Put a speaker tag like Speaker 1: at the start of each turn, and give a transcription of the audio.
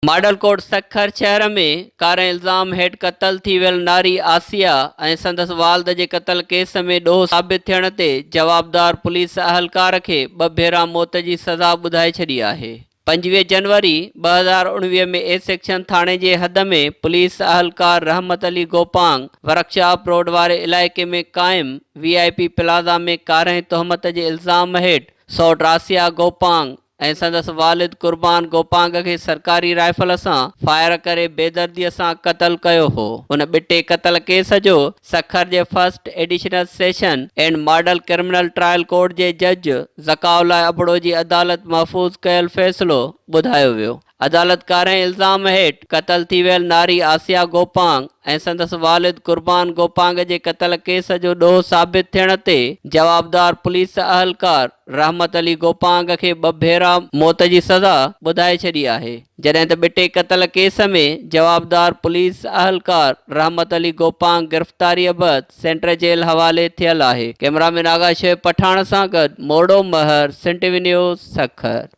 Speaker 1: Model ڪوٽ سکر شهر ۾ ڪارنهن الزام هيٺ قتل ٿي ويل ناري آسيا ۽ سندس والد جي قتل ڪيس ۾ ڏوهه ثابت ٿيڻ تي جوابدار پوليس اهلڪار کي ٻه ڀيرا موت جي سزا ٻڌائي ڇڏي آهي. 25 جنوري 2019 ۾ اي سيڪشن ٿاڻي جي حد ۾ پوليس اهلڪار رحمت علي گوپانگ ورڪشاپ روڊ واري علائقي ۾ قائم وي آء پي پلازا ۾ ڪارنهن تهمت جي الزام هيٺ سئوٽ آسيا گوپانگ ۽ سندس والد قربان گوپانگ کي سرڪاري رائفل سان فائر ڪري بيدردي سان قتل ڪيو هو. ان ٻٽي قتل ڪيس جو سکر جي first additional session and model criminal trial court جي جج ذڪاء الله ابڙو جي عدالت محفوظ ڪيل فيصلو ٻڌايو ويو. عدالت ڪارنهن الزام هيٺ قتل ٿي ويل ناري آسيا گوپانگ ۽ سندس والد قربان گوپانگ جي قتل ڪيس جو ڏوهه ثابت ٿيڻ تي جوابدار پوليس اهلڪار رحمت علي گوپانگ کي ٻه ڀيرا موت جي سزا ٻڌائي ڇڏي آهي جڏهن ته ٻٽي قتل ڪيس ۾ جوابدار پوليس اهلڪار رحمت علي گوپانگ گرفتاري بعد سينٽر جيل حوالي ٿيل آهي ڪئميرا مين آغا شعيب پٺاڻ سان گڏ مورڙو مهر سنٽ وي نيوز سکر.